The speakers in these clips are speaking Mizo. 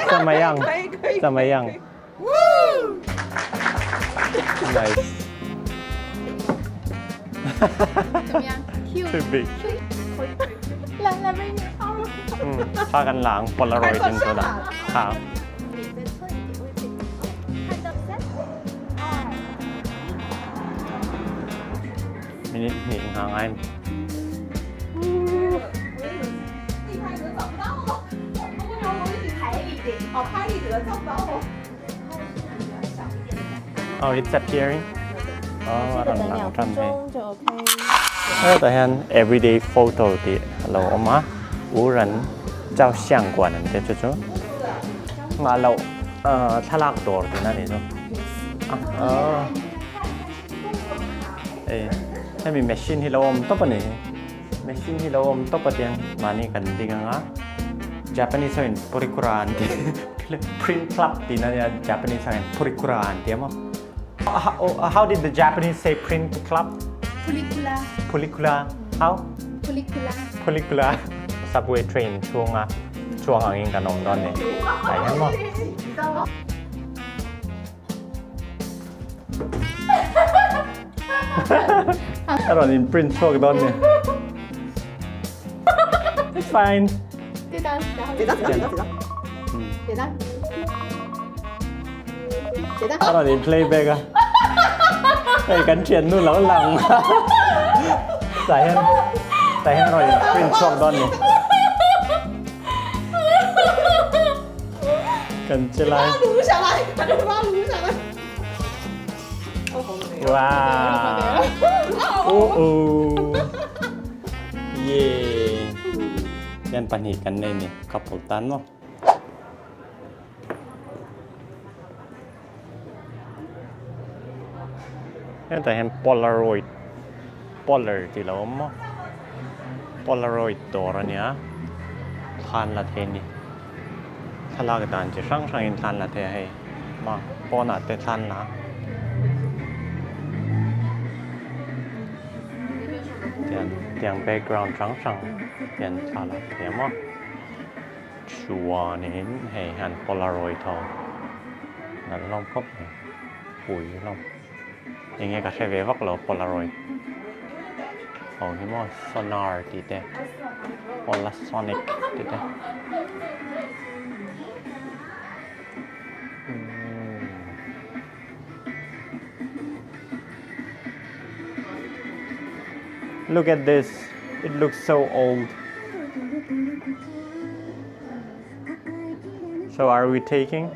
怎么样？可以可以。怎么样？Nice. 怎么样？Q Too big. 来来，美女，好了。嗯，他跟狼 Polaroid 真做的。好。脸再侧一点，位置。看到三、二、 Minute hnih nghah ngai. 地拍的找不到哦，拍立得。哦，拍立得找不到哦。 Oh, it's appearing. Oh, a 等 rawn lang 两 tan 分 hei. 钟就 OK。 Hetah hian everyday photo tih a lo awm a, u ran 照相馆an tia chu chu nghah loh ahh thlalak dawr tihna a nih chu ah hei hemi machine hi lo awm tawp a ni machine hi lo awm tawp a tiang mahni kan ding ang a Japanese ho in purikura an ti print club tihna a nia Japanese ho in purikura an ti a maw. How did the Japanese say print club? Purikura. Purikura. How? Purikura. Purikura. Subway train chhunga chuang angin kan awm dawn ni. Tah hian maw? A rawn in print chhuak dawn ni. It's fine. 这张，然后这张，这张，这张，这张，这张。 A rawn in playback a. Hei kan thian nu lo lang tah hian tah hian a rawn in print chhuak dawn ni. Kan che lai. 录下来，把这把录下来。 Wow. Oh oh. Yeah. Yan pahnih kan nei ni couple tan maw. Hetah hian Polaroid Polar tih lo awm maw. Polaroid dawr a nia thlan la thei a ni. Thlalak dan chi hrang hrangin thlan la thei a hei ma pawnah te thlan la. Tiang tiang background hrang hrang hian thla la thei a maw chuanin hei hian polaroid ho nalh hlawm khawp mai pui hlawm eng nge ka hre ve vak lo polaroid ho hi maw sonar tih te polasonic tih te. Look at this, it looks so old. So are we taking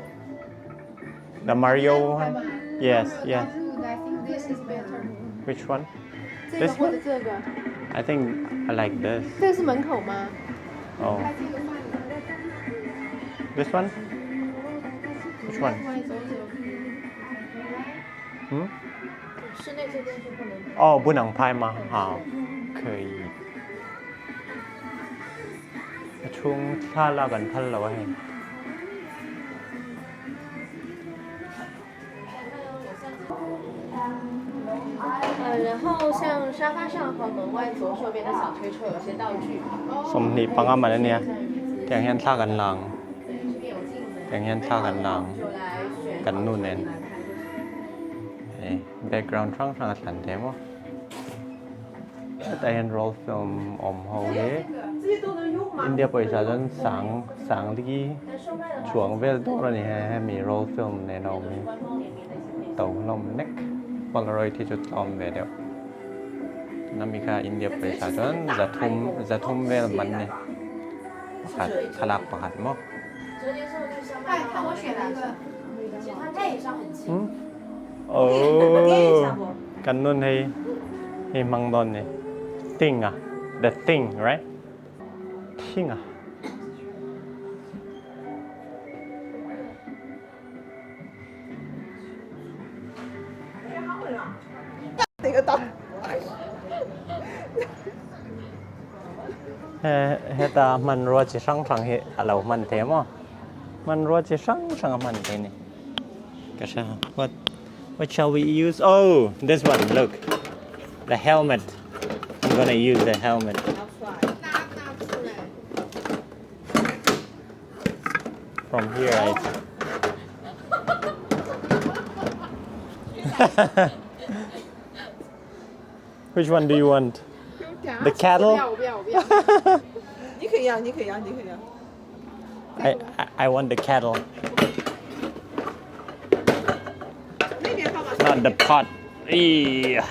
the Mario one? Yes, yes. I think this is better. Which one? 这个 This 或 one? 者这个， I think I like this. 这个是门口吗？ Oh, 拍这个算了。 this one? Which one? 嗯？室内这边是不能。哦，不能拍吗？好，可以。A chhung thla lak an phal lo a hei. 呃，然后像沙发上和门外左手边的小推车有些道具。 Sawmhnih panga man a nia. Tiang hian thla kan lang. 这边有镜子。 Tiang hian thla kan lang. 就来选。 Kan nu nen. Hei background hrang hrang a thlan thei maw. Hetah hian roll film awm ho hi India pawisa chuan sang sang li chuang vel dawr a ni he hemi roll film nen a awm hi to hlawm nek polaroid hi chu tlawm ve deuh tuna mi kha India pawisa chuan zathum zathum vel man ni pakhat thlalak pakhat maw. Hmm oh kan nun hei hei hmang dawn ni thing a the thing right thing a. He heta hmanrua chi hrang hrang hi a lo hman thei a maw hmanrua chi hrang hrang a hman thei a ni ka hre a what what shall we use oh this one look the helmet I'm gonna use the helmet. From here I Which one do you want? The cattle? 我不要，我不要。你可以要，你可以要，你可以要。 I want the cattle. 那边放吧。 Not the pot. Eee.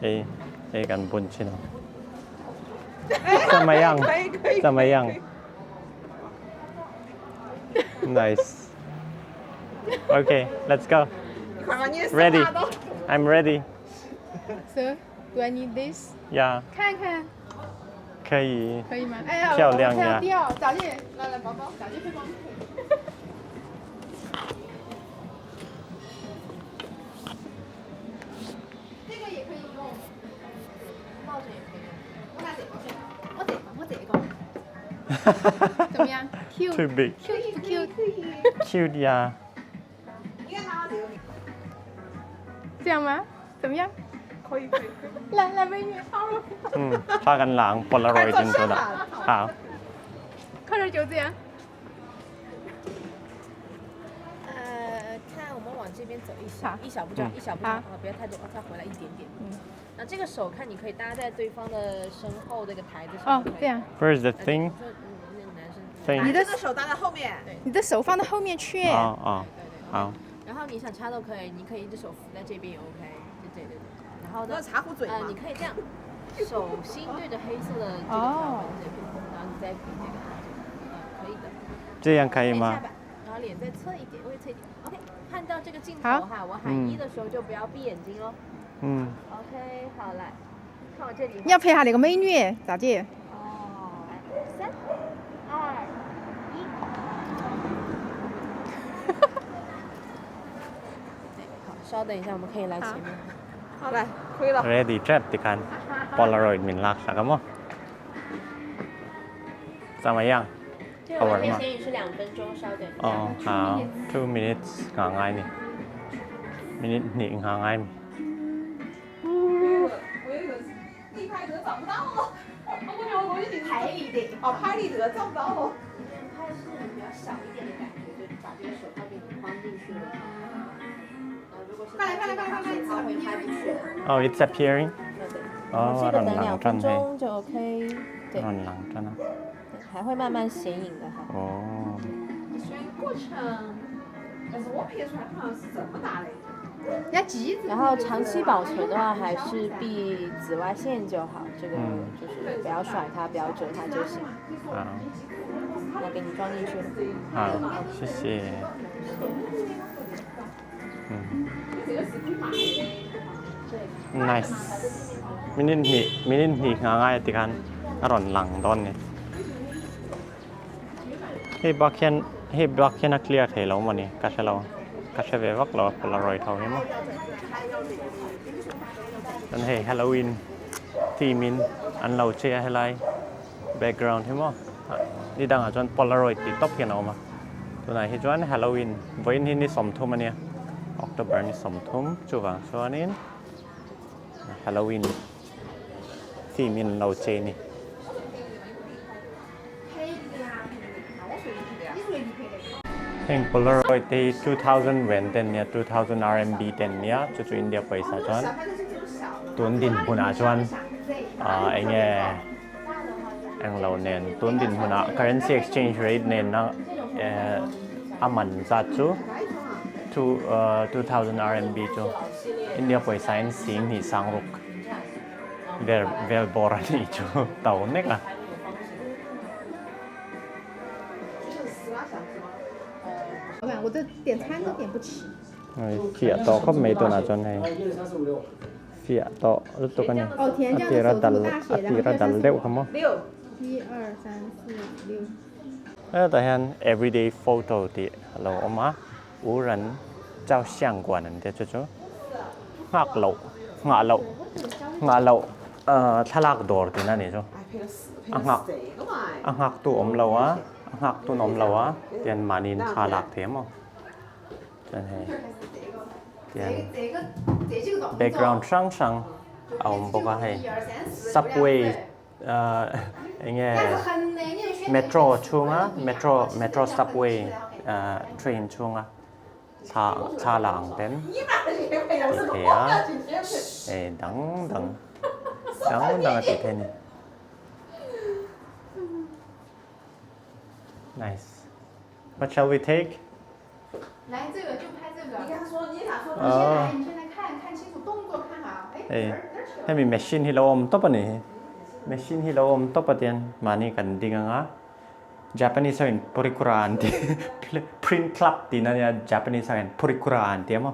Hey, hey, kan bun chin. 怎么样？可以可以。怎么样？Nice. Okay, let's go. 你快把你的手 Ready. 拿到。 I'm ready. So do I need this？ Yeah，看看可以。可以吗？哎呀，漂亮呀我掉，早点来来宝宝，早点会帮你。这个也可以用，抱着也可以用。我拿这个先，我这个我这个，怎么样？Cute Too big. cute 不 cute？ Cute 呀。你看拿这个。这样吗？怎么样？可以可以可以。来来，美女，好了，嗯，发กันหลัง Polaroid จนตัวละ好。快点就这样。看我们往这边走一小好一小步就好嗯一小步就好，啊不要太多，再回来一点点。嗯。那这个手看你可以搭在对方的身后这个台子上。哦，这样。 Where's the thing? 说那个男生。 Thing. 你的这个手搭在后面。你的手放到后面去。哦哦，好。然后你想插都可以，你可以一只手扶在这边也 OK，对对对对。然后呢那？茶壶嘴你可以这样，手心对着黑色的这个条纹这边，然后你再比这个，可以的。这样可以吗？然后脸再侧一点，微侧一点。OK，看到这个镜头哈，我喊一的时候就不要闭眼睛哦。嗯。 OK，好来，看我这里。你要拍下那个美女，咋姐？哦，来，3、2、1。好，稍等一下，我们可以来前面。好来，可以了。 Ready trap ติคัน Polaroid มินลักสักมั้ง怎么样？这个画面显影是2分钟，稍等一下。哦，好，2 minutes งง่ายนี่ minute นี่ง่าย 我有一个立拍得找不到了，我觉得我已经拍立得哦，拍立得找不到了。拍是比较小一点的感觉，就把这个手套给你框进去了。如果是快来快来快来快来，它会拍不去的。哦，it's appearing。哦，这个等2分钟就 OK。对。 让狼转啊。还会慢慢显影的哈。哦。选过程，但是我拍出来好像是这么大的。然后长期保存的话，还是避紫外线就好，这个就是不要甩它，不要折它就行。好。那给你装进去。好，谢谢。嗯。Nice. Minute นี่ minute นี่ง่ายๆติคันอร่อยหลังตอนนี้เฮ้บล็อกเคนเฮ้บล็อกเคนนักเคลียร์เทแล้วมันนี่ก็ใช่เราก็ใช่เววักเรา Polaroid เท่านี้มั้งนั่นเฮ้ฮาโลวีนทีมินอันเราเชียร์ให้ไร background ใช่มั้งนี่ดังอ่ะจน Polaroid ติดท็อปกันเอามาตัวไหนที่จนฮาโลวีนวันนี้นี่สมทุมมันเนี่ย October นี่สมทุมจู่วังส่วนนี้ฮาโลวีนทีมินเราเจนี่เฮง Polaroid ที่2000เวนเต็นเนี่ย2000 RMB เต็นเนี่ยจู่ๆอินเดียไปซะจนตัวดินพุนาจนไอ้เงี้ยเองเราเนี่ยตัวดินพุนา currency exchange rate เนี่ยนะอามันจัดจู2000 RMB จูอินเดียไปซะสิงห์สังรุกเวลเวลโบราณจูเต่าเนี่ยละ老板，我这点餐都点不起。เฟียโตก็ไม่ตัวน่ะจนให้เฟียโตรู้ตัวกันเนี่ย 哦，甜酱的首字母大写，然后 ตีระดันเร็วครับมั้ง 六。一二三四五六。เออแต่ฮัน everyday photo ที่เราเอามา无人照相馆นั่นเดี๋ยวจู่ๆงักเหล่างักเหล่างักเหล่าเอ่อทะลักดอร์ที่นั่นนี่จู่อ่ะงักตัวอมเหล่าอ่ะงักตัวนมเหล่าอ่ะเตียนมานินทาลักเทียมอ่ะจันเฮเตียน background ช่างช่างเอาบอกว่าให้ subway Enge metro chhunga metro metro subway ah train chhunga thla thla la ang ten tih thei a hei dang dang dang dang a tih theih a ni. Nice. What shall we take? Hei hemi machine hi lo awm tawp a ni hi machine hi lo awm tawp a tian mahni kan ding anga Japanese ho in purikura an ti print club tihna ania Japanese ho hian purikura an ti a maw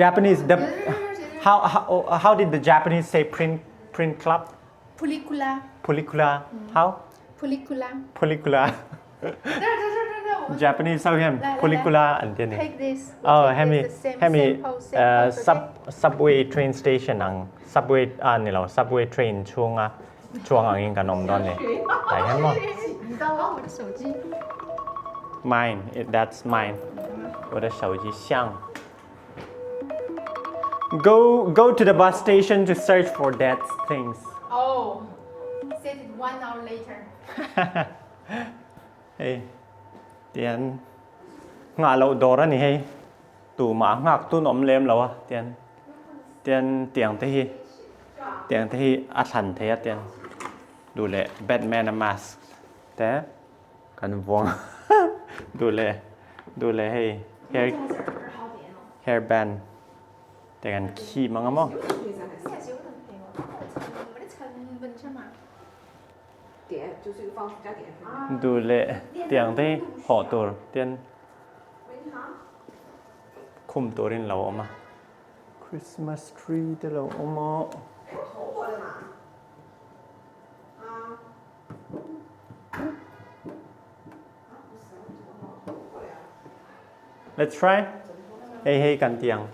Japanese the how how how did the Japanese say print print club Purikura Purikura how Purikura Purikura Japanese ho hian Purikura an ti a ni. Aw hemi hemi sub subway train station ang subway ah ni lo subway train chhunga chuang angin kan awm dawn ni tah hian maw. Mine that's mine 我的手机像 Go go to the bus station to search for that things. Oh, said it one hour later. Hei tian nghah loh dawr a ni hei tumah nghak tun awm lem lo a tian tian tiang te hi tiang te hi a thlan thei a tian duh leh Batman a mask te kan vuang duh leh duh leh hei hair hair band te kan khim ang a maw. Duh leh tiang te hi hawh tur tian khum turin lo awm a. Christmas tree te lo awm a. Let's try. Hei hei kan tiang.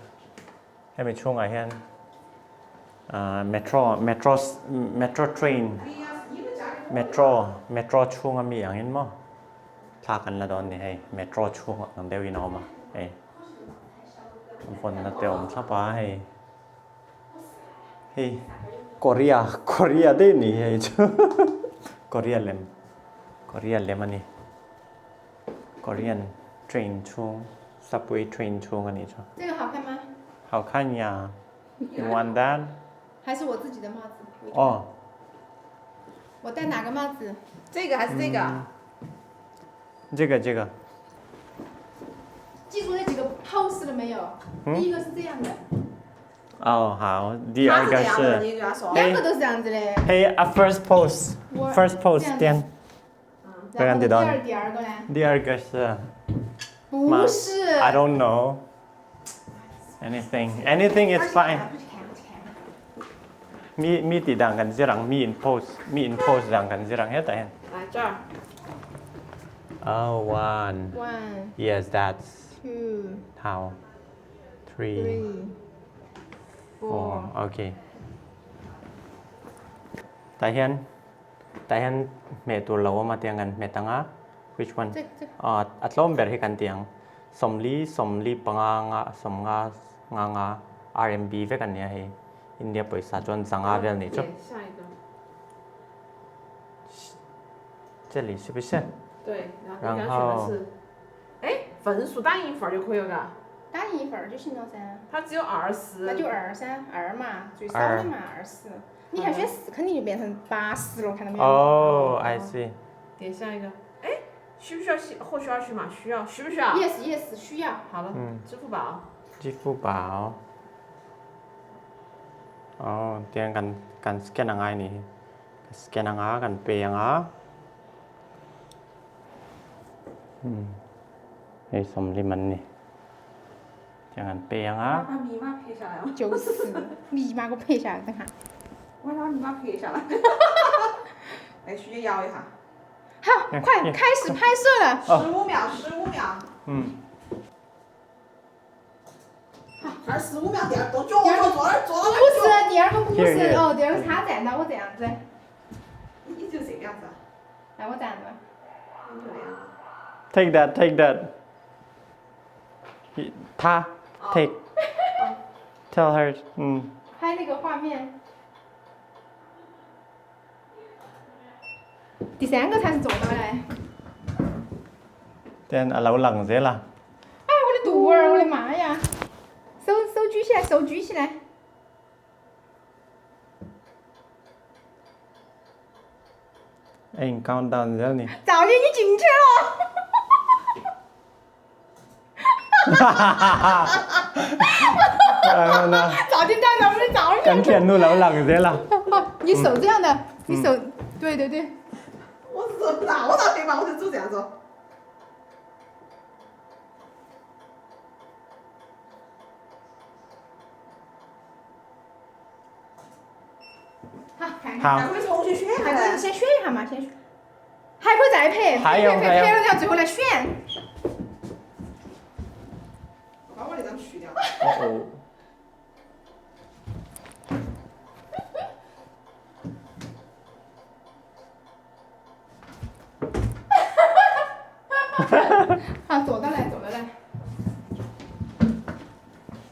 Hemi chhungah hian metro metro metro train metro metro chhunga mi angin maw thla kan la dawn ni hei metro chhung ang deuhin a awm a hei vawnna te awm thlap a hei hei Korea Korea daih ni hei chu Korea lem Korea lem a ni Korean train chhung subway train chhung a nih chu. 好看呀，You want that？还是我自己的帽子。哦。我戴哪个帽子？这个还是这个？这个这个。记住那几个 pose 了没有？第一个是这样的。哦，好，第二个是。两个都是这样子的。 Hey, a first pose, first pose 点。然后第二第二个呢？第二个是。不是。 I don't know. Anything, anything is fine. Mi mi tih dan kan zir ang, mi in pose, mi in pose dan kan zir ang hetah hian. Lai这儿。 Oh, one. One. Yes, that's. Two. How? Three. Three. Four. Okay. Tah hian tah hian hmeh tur lo awm a tiang kan hmet ang a which one? Aw a tlawm ber hi kan ti ang sawmli sawmli panga nga sawmnga nga nga RMB vek a nia hei India pawisa chuan zanga vel nih chu. 这里是不是？对，然后哎，份数打一份就可以了，打一份就行了噻。它只有二十。那就二噻，二嘛，最少的嘛，二十。你还选四，肯定就变成80了，看到没有？哦，I see。点下一个，哎，需不需要和需要去嘛？需要，需不需要？Yes yes，需要。好了，嗯，支付宝。支付宝。哦，tiang kan kan scan ang ai ni. Scan ang a kan pay ang a. Um hei sawmli man ni. Tiang kan pay ang a. 把密码拍下来哦。就是，密码给我拍下来，等下。我把密码拍下来。来，徐姐摇一下。好，快开始拍摄了。15秒，15秒。嗯。二十五秒，第二个脚坐坐那儿坐到那儿。不是，第二个不是哦，第二个是他站到我这样子。你就这个样子。来，我站着。 Take that, take that. 他 take. Tell her. 嗯。拍那个画面。第三个才是坐到的。 Ten a lo lang zel a. 哎，我的肚儿，我的妈呀！手手举起来，手举起来。 A in count down zel ni. 赵姐，你进去了。赵姐带咱们的照片。 Kan thiannu lo lang zel a. 好，你手这样的，你手，对对对。我是那我倒黑嘛，我就走这样子。好，看看。好还可以重新选还可以下先选一下嘛，先选。还可以再拍，还有拍还有拍了然后最后来选。把我那张去掉。 哦哦。好，坐到来，坐到来。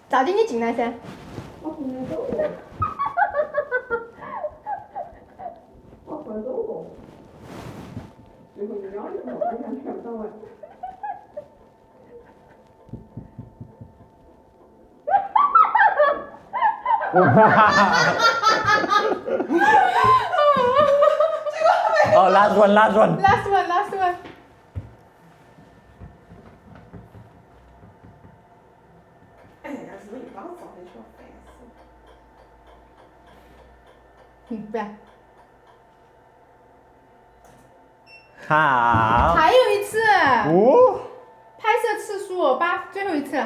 赵姐，你进来噻。我不能走过。我不能走过。最后一秒的时候，你看全部找完。 Oh, last one, last one. Last one, last one。哎呀，是不是一把照片去了，烦死了。嗯，不要。 好。还有一次。哦。拍摄次数八，最后一次。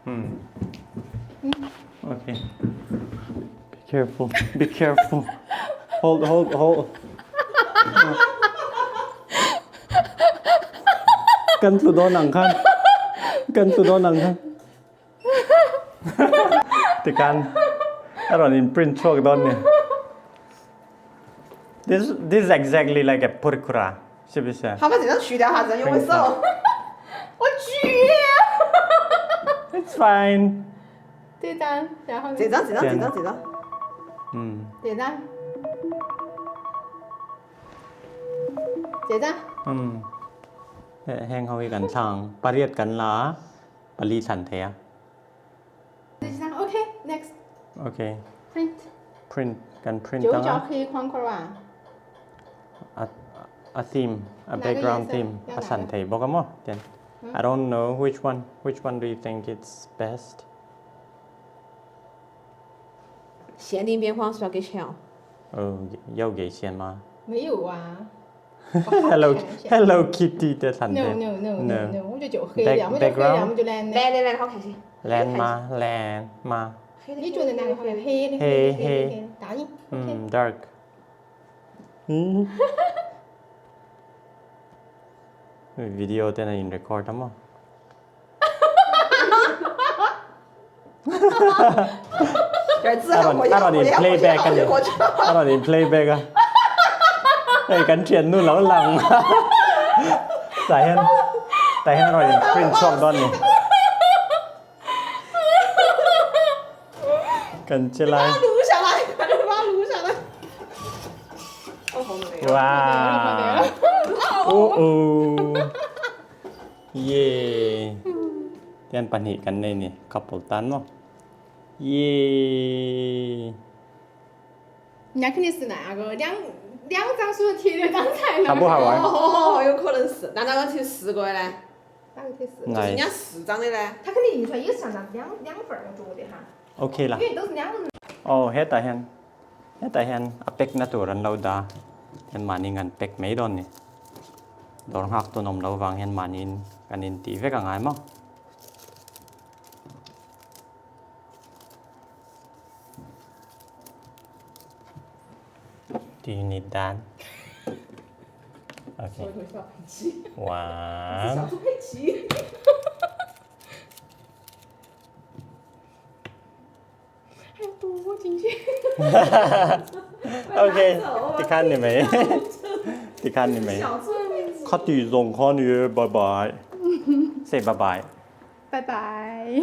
嗯。Okay. Be careful. Be careful. Hold, hold, hold. 跟住多难看，跟住多难看。Tikan, aron in print chok don ni. This this is exactly like a purkura, 是不是？好，把这张去掉哈，这张有我手。我举。 It's fine. 这张，然后这张，这张，这张，这张。嗯。这张。这张。嗯。Heng hoi kan thang, pariat kan la, pali san the. 这几张，OK，next。 OK. Print. Print kan print 就叫黑框框啊。 A theme, a background theme, a san the bok mo. Then I don't know which one. Which one do you think it's best? 限定边框是要给钱哦。哦，要给钱吗？没有啊。 Hello Hello Kitty 的产 No 品。 no no no no，我觉得就黑的，要么就黑的，要么就蓝的。蓝的蓝的好看些。蓝吗？蓝吗？你觉得哪个好看？黑的。黑黑。打印。嗯，dark。嗯。Video 在那里 record 吗？哈哈。 阿让你 playback 啊你，阿让你 playback 啊。Ê, cánh chuyện nu lẩu lòng. Tại hen, tại hen rồi print shop đó nè. Cần chơi lại. 录下来，快点把它录下来。 Wow. Oh oh. Yeah. Tian pahnih kan nei ni couple tan mo. Yeah. 人家肯定是那个两张书贴两张材料。好不好玩？哦，有可能是。那哪个贴四个的呢？哪个贴四个？就是人家四张的呢。他肯定印出来也是像这样子两份儿，我觉得哈。 OK 啦。因为都是两个人。 哦，hetah hian hetah hian a pack na tur an lo dah hian mahni kan pack mai dawn ni dawr nghak tawn awm lo vang hian mahni kan in tih vek angai maw. Do you need that? Okay. One. 小猪佩奇。还要躲进去。 OK，你看你没？你看你没？小猪佩奇。卡地总看你，拜拜。Say 拜拜。拜拜。